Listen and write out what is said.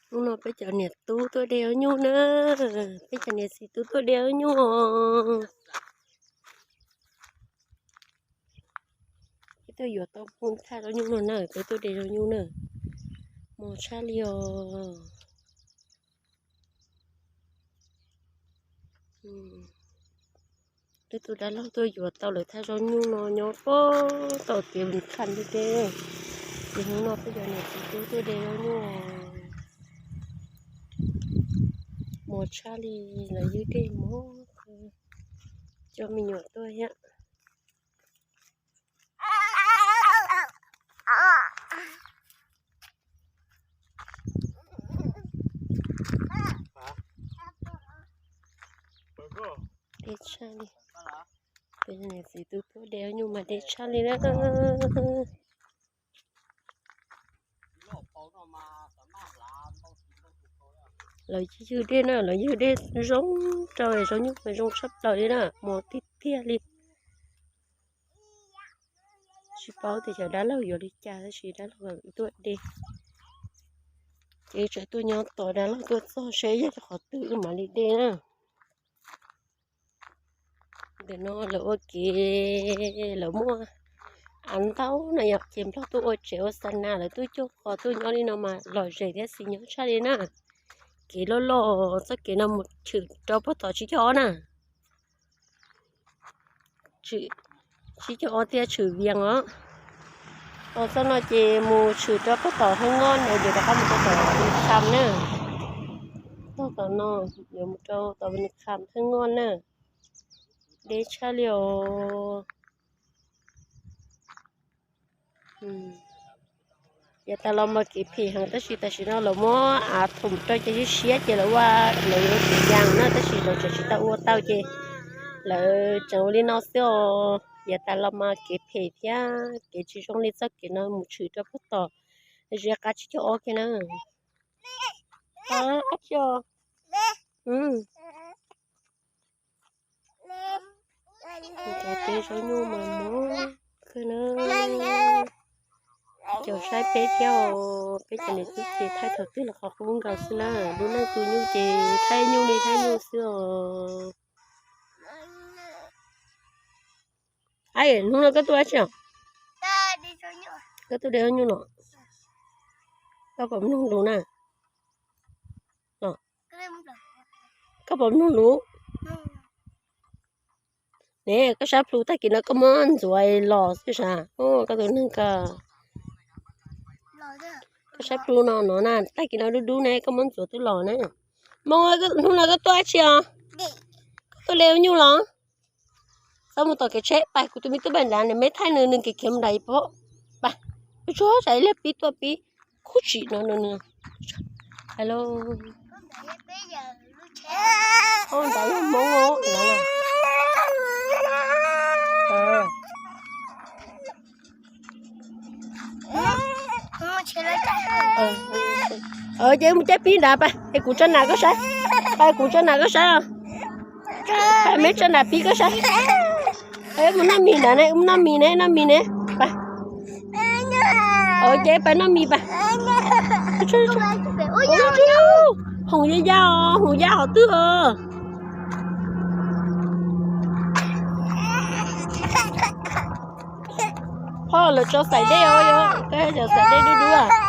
Hnub no peb cov niam tub tuaj de zaub nyuj na, peb cov niam txiv tub tuaj de zaub nyuj. Peb tuaj yuav tau pub thaj zaub nyuj no na, peb tuaj de zaub nyuj na, mos tshaj li os. Peb tus dab laug tuaj yuav tau lawv thaj zaub nyuj no nyob puag tom kev Vim Kham tiag tiag. Ces hnub no peb cov niam txiv tub tuaj de zaub nyuj, mos tshaj li, lawv ywj dej mos, coj me nyuam tuaj thiab. Deb tshaj li. Peb niam txiv tub tuaj de zaub nyuj mas deb tshaj li na. Lawv ywj dej na, lawv ywj dej zoo rau zaub nyuj mas zoo tshaj plaws li na, mos tiag tiag li. Tsis paub tias cov dab laug yuav li cas tab sis dab laug tuaj de. Ces tseem tuaj nyob tos dab laug tuaj txog seb yog qhov twg wb mam li de na. Ntawm no lawv ua kev, lawv muaj av ntau no yom, ces Nplog tuaj ua tsev ua xa nas, lawv tuaj cuag qos tuaj nyob li no mas lom zem thiab xis nyob tshaj li na. Kev loj loj, txoj kev no mus tshwm rau puag tom tsib caug ob na. Tsib caug ob thiab tshwm Vias os. Txoj no ces mus tshwm rau puag tom Hawj Ngoj na, yuav rov qab mus rau tom Vim Kham na. Txoj tom no yuav mus rau tom Vim Kham Hawj Ngoj na. Deb tshaj li os. Yav tas los mas kev phem heev tab sis tam sim no lawv muab av thoom rau ces siab siab ces lawv ua, lawv yuav ua kev yas na tab sis lawv tseem tsis tau ua tau ces lawv tseem ua li no xwb os. Yav tas los mas kev phem thiab kev tsis zoo li txoj kev no mus tshwm rau puag tom zia qab tsib caug ob kiag na. Cov teb zaub nyuj mas mos kawg na. Caum saib peb thiab os, peb cov niam tub ces thaij thaum twg los qhov qub nkaus xwb na, lub neej tu nyuj ces thaij nyuj li thaij nyuj xwb os. Ab, hnub no koj tuaj dab tsi os? Koj tuaj de zaub nyuj los? Koj puas mloog lus na? Koj puas mloog lus? Ne, koj sab plhu tag kis no koj muab ntxuav los xwb sas, koj tus neeg ko. Koj sab plhu no no na, tag kis no dub dub ne, koj muab ntxuav twb los na. Hmoob, hnub no koj tuaj dab tsi os? Koj tuaj de zaub nyuj los? Txhob mus tom kev tsheb, pais kuv tus me tub pais nrad, nws me thaij nws, nws kev khiav mus nrad ib pob. Pais, tsuag tsam ib pliag pib tuaj pib khub tsim no no. Hello. Ub, nrad yog Hmoob os. Ces mus caij pib nrad pais, es kuv tso nas koj saib. Pais, kuv tso nas koj saib os. Pais, me tso nas pib koj saib. Mus noj mis nrad ne, mus noj mis ne, noj mis ne. Pais. Ces pais noj mis pais. Hoom ya ya os, hoom ya hov twg os. Phoj, lawv tso xaim dej os, yog koj cov xaim dej dub dub.